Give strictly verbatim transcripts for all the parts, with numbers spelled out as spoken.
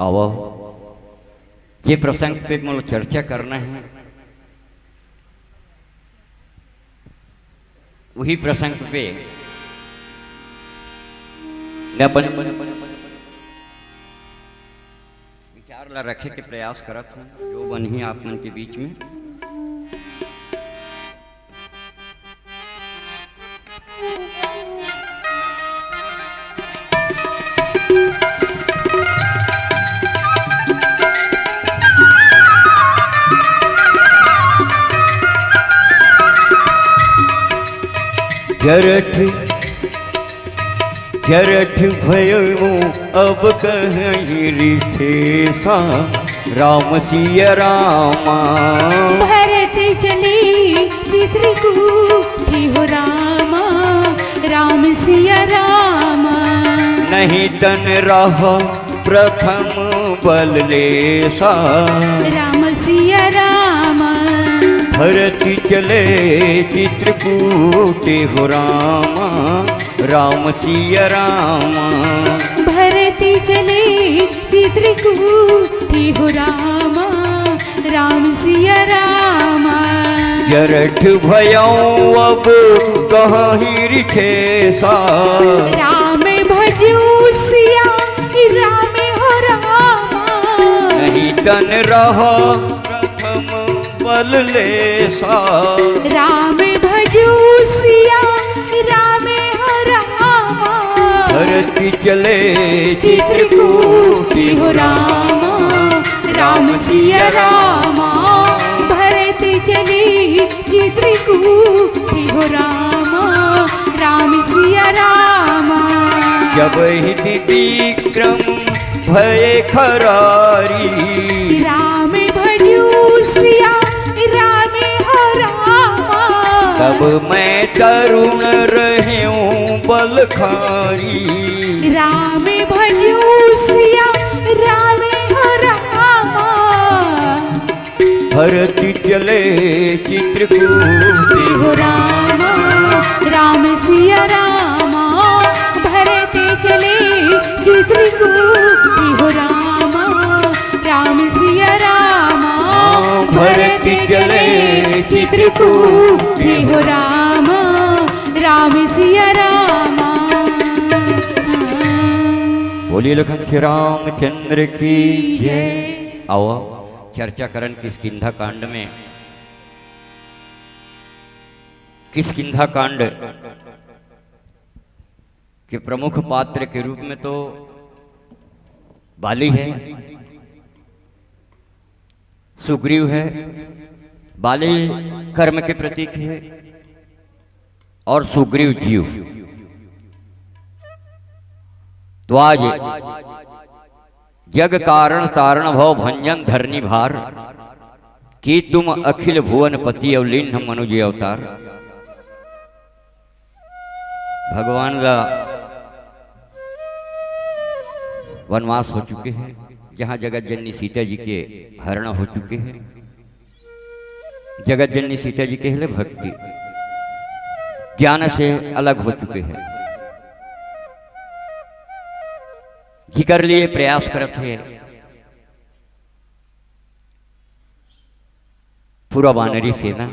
अब जे प्रसंग पे मोला चर्चा करना है, वही प्रसंग पे मैं अपन विचार ला रखे के प्रयास करत हूँ, जो बनही आप मन के बीच में। जरठ, जरठ भयो अब कहीं रिथेसा, राम सिया रामा। भरत चले चित्रकूट हो रामा, राम सिया रामा। नहीं तन रहा प्रथम बल लेसा, राम सिया रामा। भरत चले चित्रकूट हो रामा, राम सिया रामा। भरत चले चित्रकूट हो रामा, राम सिया रामा। जरठ भयौ अब कहाँ रिथेसा, राम भजू सिया राम हो रामा। नहीं तन रहा प्रथम बल लेसा, राम भजू सिया राम हो रामा। भरत चले चित्रकूट हो रामा, राम सिया रामा। भरत चले चित्रकूट हो रामा, राम सिया रामा। जब हित विक्रम भय खरारी, राम भजू सिया राम हो रामा। तब मैं तरुण रहूं बलखारी, राम भजू सिया राम हो रामा। भरत चले चित्रकूट हो रामा, राम सिया रामा। भरत चले चित्रकूट हो रामा, राम सिया रामा। भरत चले चित्रकूट हो रामा, राम सिया रामा। बोलिए लखन श्री रामचंद्र की जय। आओ, चर्चा करन किष्किंधा कांड में। किष्किंधा कांड के प्रमुख पात्र के रूप में तो बाली है, सुग्रीव है। बाली कर्म के प्रतीक है और सुग्रीव जीव। तो आज जग कारण तारण भव भंजन धरनी भार, की तुम अखिल भुवन पति अवलीन मनुज अवतार। भगवान ला वनवास हो चुके हैं, जहाँ जगत जननी सीता जी के हरण हो चुके हैं। जगत जननी सीता जी के हले भक्ति ज्ञान से अलग हो चुके हैं, जिकर लिए प्रयास करत है पूरा वानरी सेना।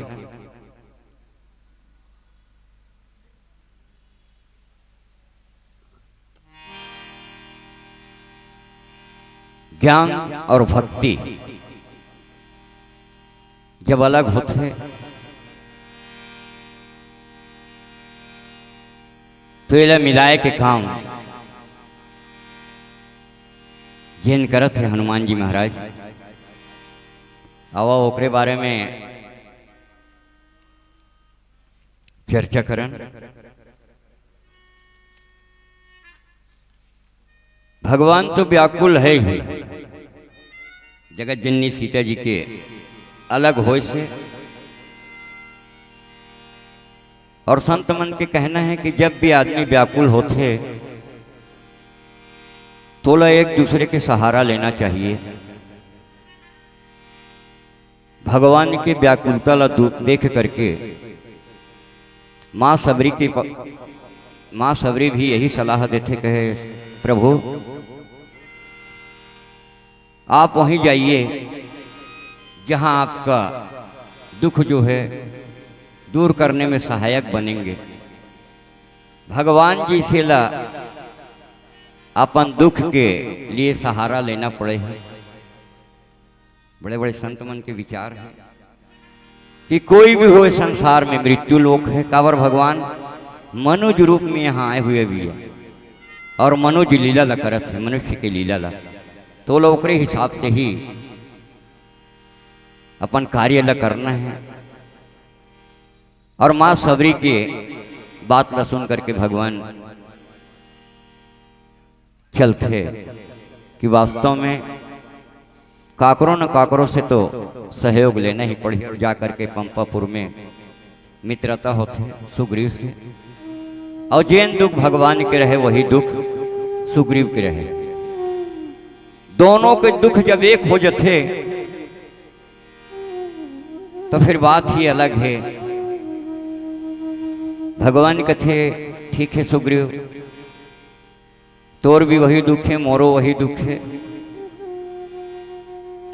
ज्ञान और भक्ति जब अलग होथे, तो एला मिलाए के काम जेन करत हे हनुमान जी महाराज। आवा ओकरे बारे में चर्चा करन। भगवान तो व्याकुल है ही, जगत जननी सीता जी के अलग होए से। और संत मन के कहना है कि जब भी आदमी व्याकुल होथे, तोला एक दूसरे के सहारा लेना चाहिए। भगवान के व्याकुलता ला दू-, देख करके माँ सबरी के प-, माँ सबरी भी यही सलाह देथे, कहे, "प्रभु, आप वहीं जाइए जहां आपका दुख जो है दूर करने में सहायक बनेंगे। भगवान जी से ला अपन दुख के लिए सहारा लेना पड़े है। बड़े बड़े संत मन के विचार है कि कोई भी होए संसार में मृत्यु लोक है। काबर भगवान मनुज रूप में यहाँ आए हुए भी है और मनुज लीला ला करत है, मनुष्य के लीला ला। तो ला ओकरे हिसाब से ही अपन कार्य ला करना है। और माँ सबरी के बात ला सुन करके भगवान चलथे कि वास्तव में काकरो न काकरो से तो सहयोग लेना ही पड़ही। और जा करके पंपापुर में मित्रता होथे सुग्रीव से, और जेन दुख भगवान के रहे वही दुख सुग्रीव के रहे। दोनों के दुख जब एक हो जथे तो फिर बात ही अलग है। भगवान कथे, ठीक है सुग्रीव, तोर भी वही दुख है, मोरो वही दुख है।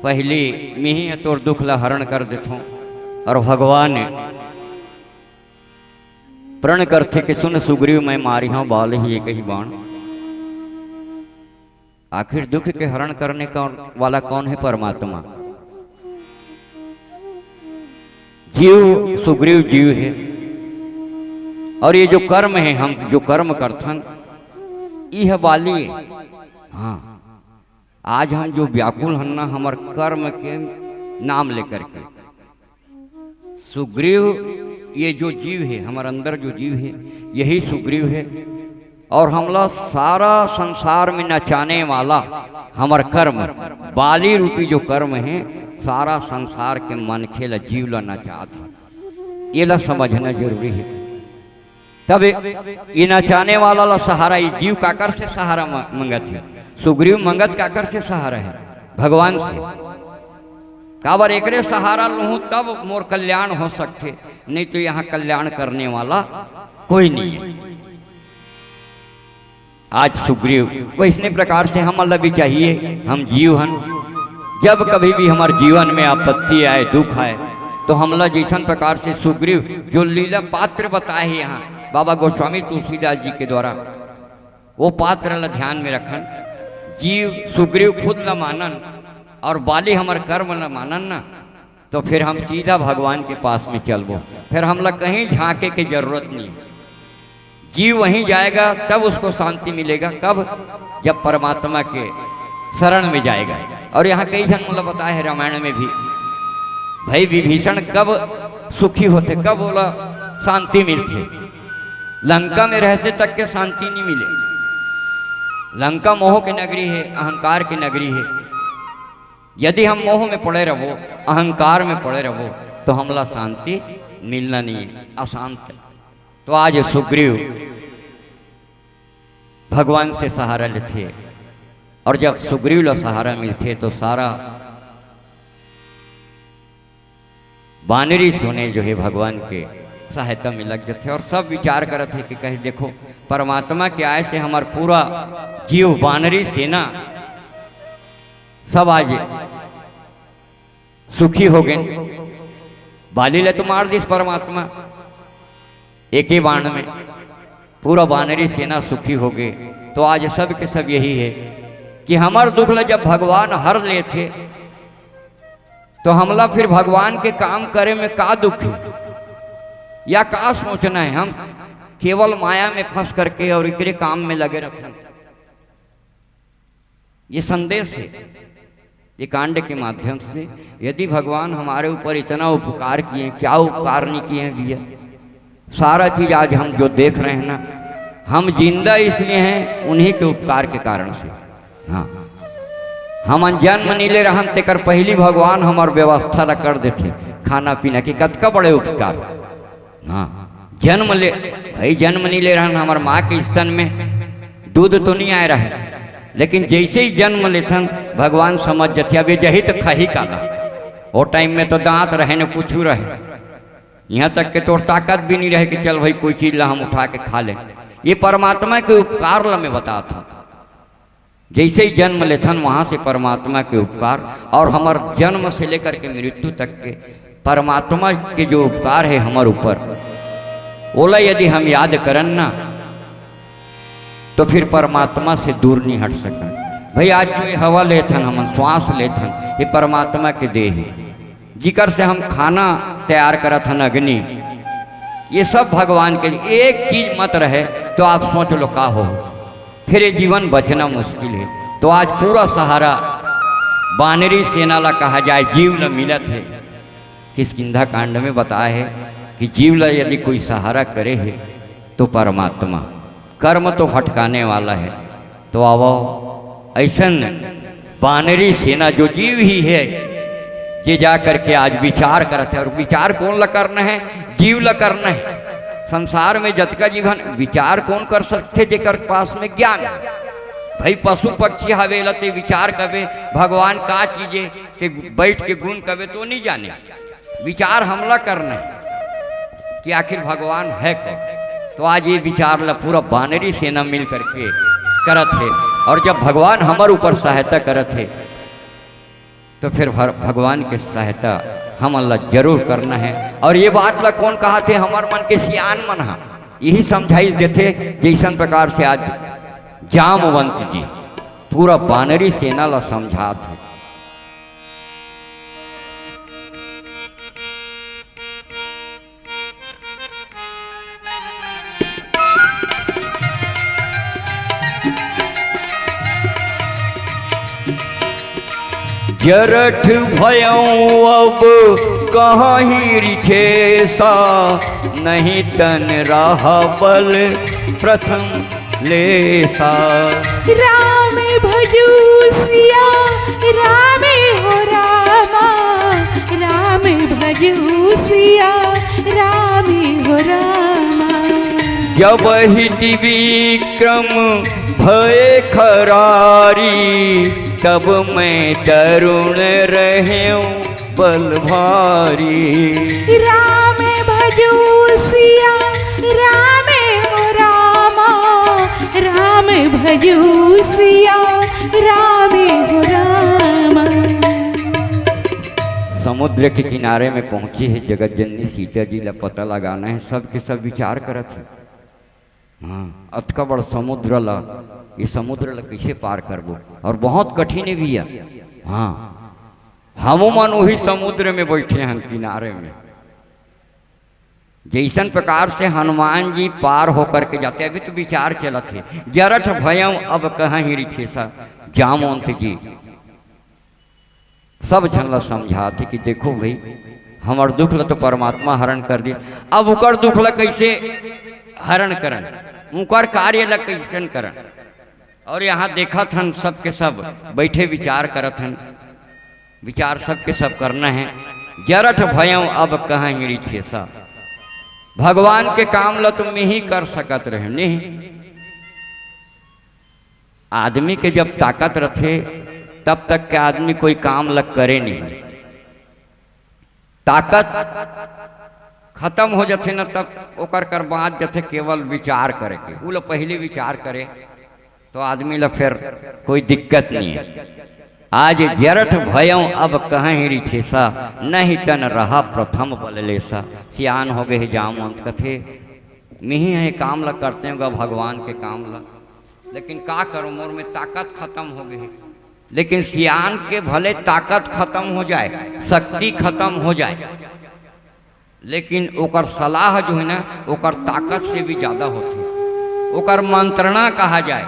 पहली मिही तोर दुख ला हरण कर देथों। और भगवान प्रण करथे कि सुन सुग्रीव, मैं मारिहौं बाल ही एक ही बाण। आखिर दुख के हरण करने का वाला कौन है? परमात्मा। जीव, सुग्रीव जीव है। और ये जो कर्म है, हम जो कर्म करथन, ये है बाली। हाँ, आज हम जो व्याकुल हन ना, हमर कर्म के नाम लेकर के। सुग्रीव, ये जो जीव है, हमर अंदर जो जीव है, यही सुग्रीव है। और हमला सारा संसार में नचाने वाला हमर कर्म, बाली रूपी जो कर्म है, सारा संसार के मनखे ला, जीव ला नचात है। ये ला समझना जरूरी है। तब ये नचाने वाला ला सहारा, ये जीव काकर से सहारा म-, मंगत है? सुग्रीव मंगत काकर से सहारा है? भगवान से। काबर एकरे सहारा लूहूं तब मोर कल्याण हो सकथे, नहीं तो यहाँ कल्याण करने वाला कोई नहीं है। आज सुग्रीव, वैसने प्रकार से हमन ला भी चाहिए, हम जीव हन, जब कभी भी हमर जीवन में आपत्ति आए, दुख आए, तो हमला जैसन प्रकार से सुग्रीव जो लीला पात्र बताए हे यहाँ बाबा गोस्वामी तुलसीदास जी के द्वारा, वो पात्र ला ध्यान में रखन। जीव सुग्रीव खुद ला मानन और बाली हमर कर्म ला मानन ना, तो फिर हम सीधा भगवान के पास में चलबो, फिर हमला कहीं झांके के जरूरत नहीं। जीव वहीं जाएगा तब उसको शांति मिलेगा। कब? जब परमात्मा के शरण में जाएगा। और यहाँ कई झन मोला बताए हे रामायण में भी, भाई विभीषण कब सुखी होथे, कब ओला शांति मिलथे? लंका में रहते तक के शांति नहीं मिले। लंका मोह के नगरी है, अहंकार की नगरी है। यदि हम मोह में पड़े रहबो, अहंकार में पड़े रहबो, तो हमला शांति मिलना नहीं है, अशांत। तो आज सुग्रीव भगवान से सहारा लेथे, और जब सुग्रीव ला सहारा मिलथे तो सारा बानरी सेना जो है भगवान के सहायता में लग जाथे, और सब विचार करत हे कि कहे, देखो, परमात्मा के आय से हमर पूरा जीव बानरी सेना सब आज सुखी हो गए। बाली ला तो मार दिस परमात्मा एके बाण में, पूरा बानरी सेना सुखी हो गए। तो आज सब के सब यही है कि हमर दुख ला जब भगवान हर लेथे, तो हमला फिर भगवान के काम करे में का दुख है या का सोचना है? हम केवल माया में फंस करके और एकरे काम में लगे रहथन। ये संदेश है, ये कांड के माध्यम से। यदि भगवान हमारे ऊपर इतना उपकार किए, क्या उपकार नहीं किए हैं भैया? सारा चीज आज हम जो देख रहे हैं ना, हम जिंदा इसलिए हैं उन्हीं के उपकार के कारण से। हाँ, हमन जन्म नहीं ले रहन, तेकर पहली भगवान हमर व्यवस्था ला कर देथे, खाना पीना के। कतका बड़े उपकार। हाँ, जन्म ले, भाई, जन्म नहीं ले रहन, हमर माँ के स्तन में दूध तो नहीं आए रहे, लेकिन जैसे ही जन्म लेथन, भगवान समझ जथे, अब ये जही तो खाही काला। वो टाइम में तो दांत रहे न कुछ रहे, यहाँ तक के तोर ताकत भी नहीं रहे कि चल भाई, कोई चीज ला हम उठा के खा ले। ये परमात्मा के उपकार ला मैं बतात हूँ। जैसे ही जन्म लेथन, वहां से परमात्मा के उपकार, और हमर जन्म से लेकर के मृत्यु तक के परमात्मा के जो उपकार है हमर ऊपर, ओला यदि हम याद करन ना, तो फिर परमात्मा से दूर नहीं हट सकन। भाई, आज जो ये हवा लेथन, हमन श्वास लेथन, ये परमात्मा के देह है, जिकर से हम खाना तैयार करत हन, अग्नि, ये सब भगवान के लिए। एक चीज मत रहे तो आप सोच लो का हो, फिर ये जीवन बचना मुश्किल है। तो आज पूरा सहारा बानरी सेना ला कहा जाए, जीव ला मिलत है। किष्किंधा कांड में बताया है कि जीव ला यदि कोई सहारा करे है तो परमात्मा। कर्म तो भटकाने वाला है। तो आवो, ऐसन बानरी सेना जो जीव ही है, जे जा करके आज विचार करत है। और विचार कोन ला करना है? जीव ला करना है। संसार में जतका जीव हन, विचार कोन कर सकथे जेकर पास में ज्ञान है? भाई, पशु पक्षी हवे ला ते विचार कबे, भगवान का चीजे ते बैठ के गुण कबे तो नहीं जाने। विचार हमला करना है कि आखिर भगवान है कौन। तो आज ये विचार ला पूरा बानरी सेना मिल करके करत है। और जब भगवान हमर ऊपर सहायता करत है, तो फिर भर-, भगवान के सहायता हमन ला जरूर करना है। और ये बात ला कोन कहा थे? हमर मन के सियान मन हा यही समझाइश देथे, जैसन प्रकार से आज जामवंत जी पूरा बानरी सेना ला समझात है। जरठ भयं अब कहाहीं रिछेसा, नहीं तन रहा बल प्रथम लेसा। राम भजू सिया, रामे हो रामा, राम भजू सिया, रामे हो रामा। जब हित विक्रम भय खरारी, तब मैं तरुण रहेंव बल भारी। राम भजू सिया, रामे हो रामा, राम भजू सिया, रामे हो रामा। समुद्र के किनारे में पहुंची है जगत जननी सीता जी ला पता लगाना है, सबके सब विचार करत है। हाँ, अतका बड़ समुद्र ला, ये समुद्र ला कैसे पार करबो? और बहुत कठिन है भैया। हाँ, हमू मन वही समुद्र में बैठे हन किनारे में। जैसन प्रकार से हनुमान जी पार होकर के जाते, अभी तो विचार चलत है, जरठ भयम अब कहाहीं रिछेसा, जामवंत जी सब झन ला समझात हे कि देखो भाई, हमर दुख ला तो परमात्मा हरण कर दिस, अब उकर दुख ला कैसे हरण करन, उकर कार्य ला कैसन करन। और यहाँ देखत हन, सबके सब बैठे विचार करत हन, विचार सबके सब करना है। जरठ भयं अब कहाहीं रिछेसा, भगवान के काम ला तो मैं ही कर सकत रहे नहीं। आदमी के जब ताकत रथे, तब तक के आदमी कोई काम ल करे नहीं। ताकत खत्म हो जथे न, तब ओकर कर बाँच जथे केवल विचार करे के। उ ल पहले विचार करे, तो आदमी ल फिर कोई दिक्कत नहीं है। आज जरठ भयं अब कहाहीं रिछेसा, नहीं तन रहा प्रथम बल लेसा। सियान हो गए हे जामवंत, कथे, मिही हे काम ल करते होगा भगवान के काम ल, लेकिन का करो, मोर में ताकत खत्म हो गई है। लेकिन सियान के भले ताकत खत्म हो जाए, शक्ति खत्म हो जाए, लेकिन ओकर सलाह जो है ना, ओकर ताकत से भी ज्यादा होथे। ओकर मंत्रणा कहा जाए,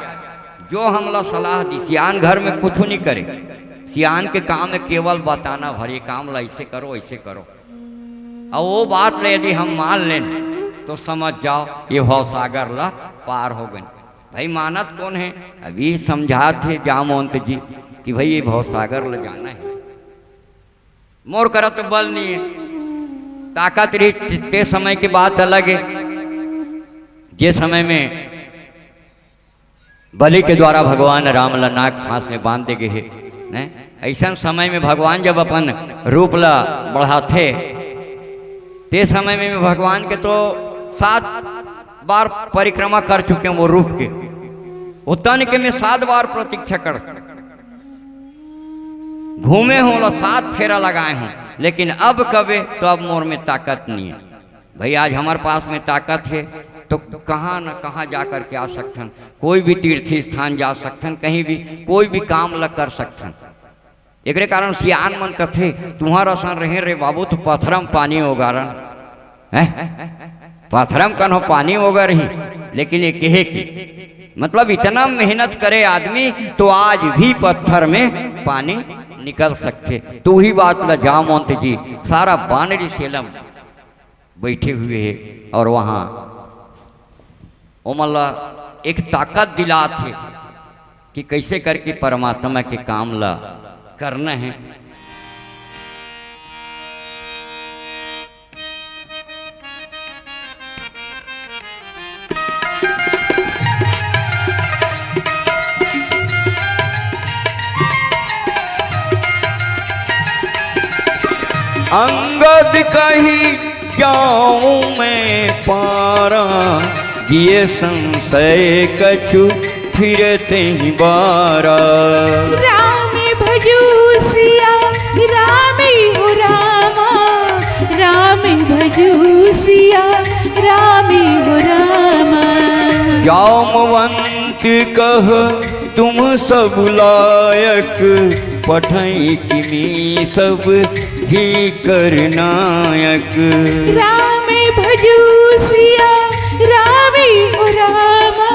जो हमला सलाह दी, सियान घर में कुछ नहीं करे। सियान के काम है केवल बताना भर, ये काम ला ऐसे करो, ऐसे करो। और वो बात ले यदि हम मान लें, तो समझ जाओ, ये भवसागर ला पार हो गए। भाई, मानत कौन है? अभी समझात हे जामवंत जी कि भाई, ये भवसागर ल जाना है। मोर करा तो बल नहीं है, ताकत रही ते समय की बात अलग है। जे समय में बलि के द्वारा भगवान राम ला नाग फांस में बांध दे गए हे, हैं? ऐसन समय में भगवान जब अपन रूप ला बढ़ाथे, ते समय में भगवान के तो सात बार परिक्रमा कर चुके हैं वो रूप के। वो तन के मैं सात बार प्रतीक्षा कर घूमे हों, ला सात फेरा लगाए हों, लेकिन अब कबे तो अब मोर में ताकत नहीं है। भाई, आज हमारे पास में ताकत है तो कहाँ न कहाँ जा करके आ सकथन, कोई भी तीर्थ स्थान जा सकथन, कहीं भी कोई भी काम ला कर सकथन। एकरे कारण सियान मन कथे, "तुंहर असन रहे रे बाबू, तो पथरम पानी ओगारन।" हैं? पथरम कन्हो पानी ओगर ही, लेकिन ये कहे कि मतलब इतना मेहनत करे आदमी तो आज भी पत्थर में पानी निकल सकथे। तो वही बात ला जामवंत जी सारा बानरी सेना बैठे हुए हे और वहाँ ओमन ला एक ताकत दिलात हे कि कैसे करके परमात्मा के काम ला करना है। अंगद कहि जाऊं मैं पारा, जिए संशय कछु फिरते ही बारा। राम भजू सिया, राम हो रामा, राम भजू सिया, राम हो रामा। जामवंत कह तुम सब लायक, पठई किमी सब ही कर नायक। राम भजू सिया, राम हो रामा,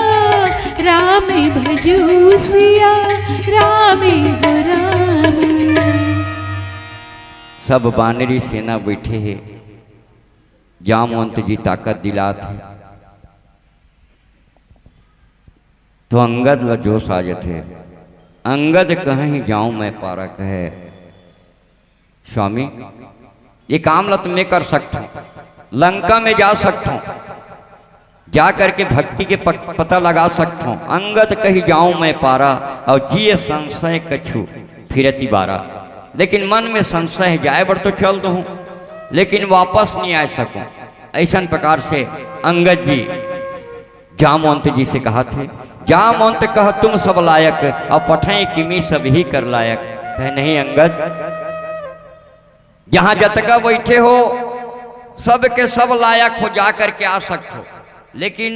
राम भजू सिया, राम हो रामा। सब बानरी सेना बैठे हे, जामवंत जी ताकत दिलात हे। तो अंगद ला जोश आ जाथे। अंगद कहे ही जाऊं मैं पारा, कहे, "स्वामी, ये काम ला तो मैं कर सकता हूँ, लंका में जा सकता हूँ, जा करके भक्ति के पक-, पता लगा सकता हूँ।" अंगद कही जाऊं मैं पारा, और जिए संशय कछु फिरति बारा। लेकिन मन में संशय है, जाए बर तो चल दूँ, लेकिन वापस नहीं आ सकूँ। ऐसन प्रकार से अंगद जी जामवंत जी से कहत हे, "जामवंत कह तुम सब लायक, अब पठई किमी सब ही कर लायक।" कहे, "नहीं अंगद, जहाँ जतका बैठे हो, सब के सब लायक हो, जा करके आ सकते हो, लेकिन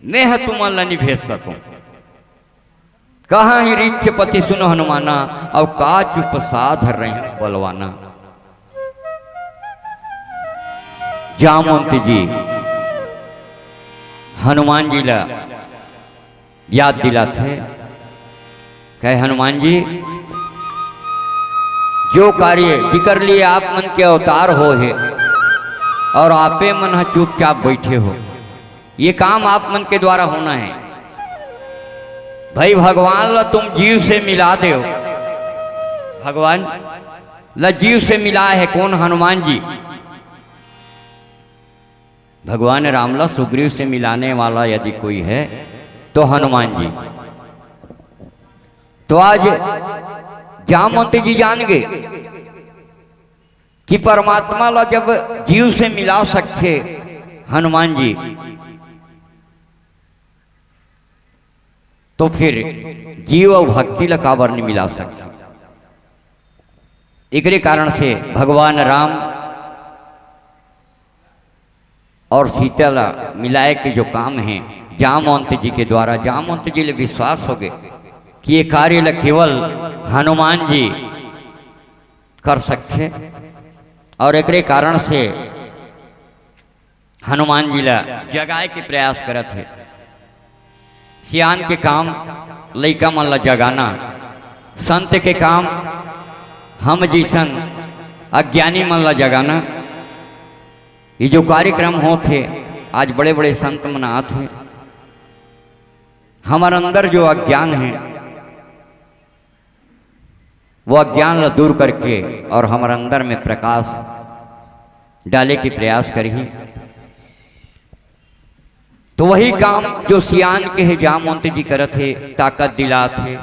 मैं ह तुमन ला नहीं भेज सकूं।" कहा ही वृक्षपति सुन हनुमाना, अब का चुप साध रहे बलवाना। जामवंत जी हनुमान जी ला याद दिलाथे, कहे, "हनुमान जी, जो कार्य जिकर लिए आप मन के अवतार हो हे और आपे मन ह चुपचाप बैठे हो, ये काम आप मन के द्वारा होना है। भाई, भगवान ला तुम जीव से मिला दे हो, भगवान ला जीव से मिला है कौन? हनुमान जी। भगवान राम ला सुग्रीव से मिलाने वाला यदि कोई है तो हनुमान जी।" तो आज जामवंत जी जान गए कि परमात्मा ला जब जीव से मिला सकथे हनुमान जी, तो फिर जीव अउ भक्ति ला काबर नहीं मिला सकथे? एकरे कारण से भगवान राम और सीता ला मिलाए के जो काम है, जामवंत जी के द्वारा, जामवंत जी ले विश्वास हो गए कि ये कार्य ला केवल हनुमान जी कर सकथे। और एकरे कारण से हनुमान जी ला जगाए के प्रयास करत हे। सियान के काम लइका मन ला जगाना, संत के काम हम जइसन अज्ञानी मन ला जगाना। ये जो कार्यक्रम होत हे, आज बड़े-बड़े संत मन आत हे, हमर अंदर जो अज्ञान है, वो अज्ञान ला दूर करके और हमर अंदर में प्रकाश डाले के प्रयास करही। तो वही काम जो सियान के हे, जामवंत जी करत हे, ताकत दिलात हे।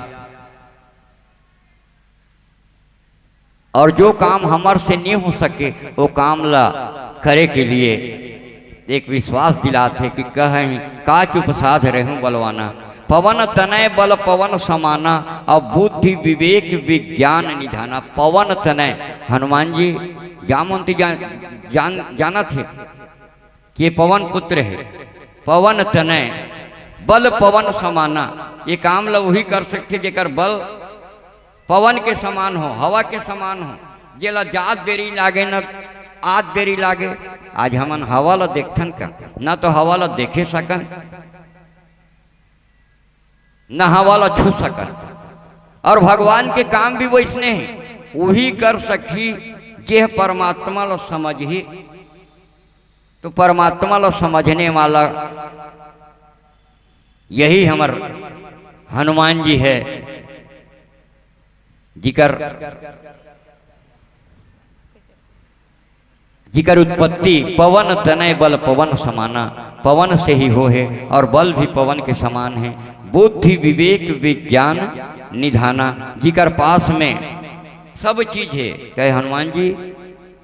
और जो काम हमर से नहीं हो सके, वो काम ला करे के लिए एक विश्वास दिलात हे कि कहे ही, "का चुप साध रहूं बलवाना, पवन तनय बल पवन समाना, अउ बुद्धि विवेक विज्ञान निधाना। पवन तनय, हनुमान जी जामवंती जान, जान, जानत हे कि ये पवन पुत्र हे। पवन तनय बल पवन समाना, ये काम ल वही कर सकथे जेकर बल पवन के समान हो, हवा के समान हो, जेला जात देरी लागे न आत देरी लागे। आज हमन हवा ल देखथन का? न तो हवा ल देखे सकन, न हवा ल छू सकन। और भगवान के काम भी वैसने हे, वही कर सकही जेह परमात्मा ल समझही। तो परमात्मा ल समझने वाला यही हमर हनुमान जी हे, जिकर जिकर उत्पत्ति पवन तनय बल पवन समाना, पवन से ही हो हे और बल भी पवन के समान हे। बुद्धि विवेक विज्ञान निधाना, जिकर पास में सब चीज हे। कहे, हनुमान जी,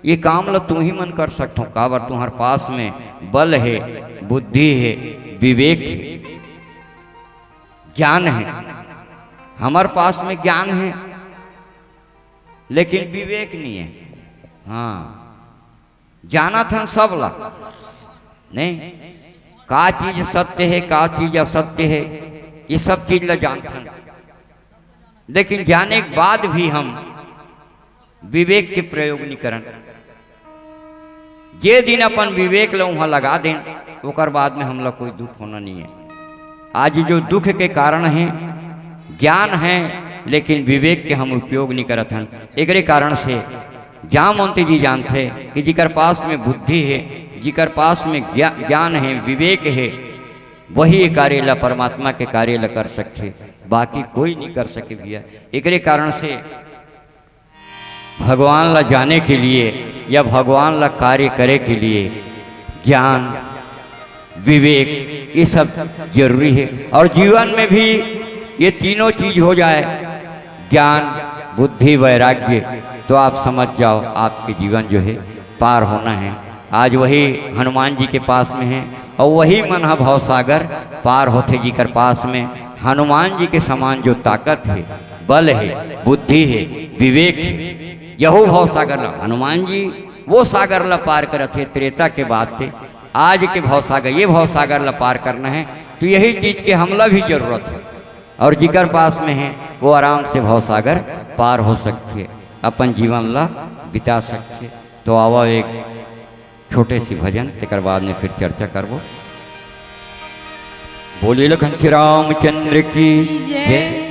ये काम ल तुही मन कर सकथो, काबर तुम्हर पास में बल हे, बुद्धि हे, विवेक हे, ज्ञान हे। हमर पास में ज्ञान हे, लेकिन विवेक नहीं हे। हाँ, जानत हन सब ला, नहीं, का चीज सत्य हे, का चीज असत्य हे, ये सब चीज ला जानत हन। लेकिन जाने के बाद भी हम विवेक के प्रयोग नहीं करन। जे दिन अपन विवेक ल उहाँ लगा देन, ओकर बाद में हमला कोई दुख होना नहीं हे। आज जो दुख के कारण हे, ज्ञान हे, लेकिन विवेक के हम उपयोग नहीं करत हन। एकरे कारण से जामवंती जी जानथे कि जिकर पास में बुद्धि हे, जिकर पास में ज्ञा-, ज्ञान हे, विवेक हे, वही ये कार्य ला, परमात्मा के कार्य ला कर सकथे, बाकी कोई नहीं कर सके भैया। एकरे कारण से भगवान ला जाने के लिए या भगवान ला कार्य करे के लिए ज्ञान, विवेक, ये सब जरूरी हे। और जीवन में भी ये तीनों चीज हो जाए, ज्ञान, बुद्धि, वैराग्य, तो आप समझ जाओ, आपके जीवन जो हे पार होना हे। आज वही हनुमान जी के पास में हे और वही मन ह भवसागर पार होथे, जिकर पास में हनुमान जी के समान जो ताकत हे, बल हे, बुद्धि हे, विवेक हे, यहू भवसागर ला, हनुमान जी वो सागर ला पार करत हे, त्रेता के बात हे। आज के भवसागर, ये भवसागर ला पार करना हे, तो यही चीज के हमला भी जरूरत हे। और जिकर पास में हे, वो आराम से भवसागर पार हो सकथे, अपन जीवन ला बिता सकथे। तो आवा, एक छोटे सी भजन, तेकर बाद में फिर चर्चा करबो। बोलिए लखन श्री रामचंद्र की जय।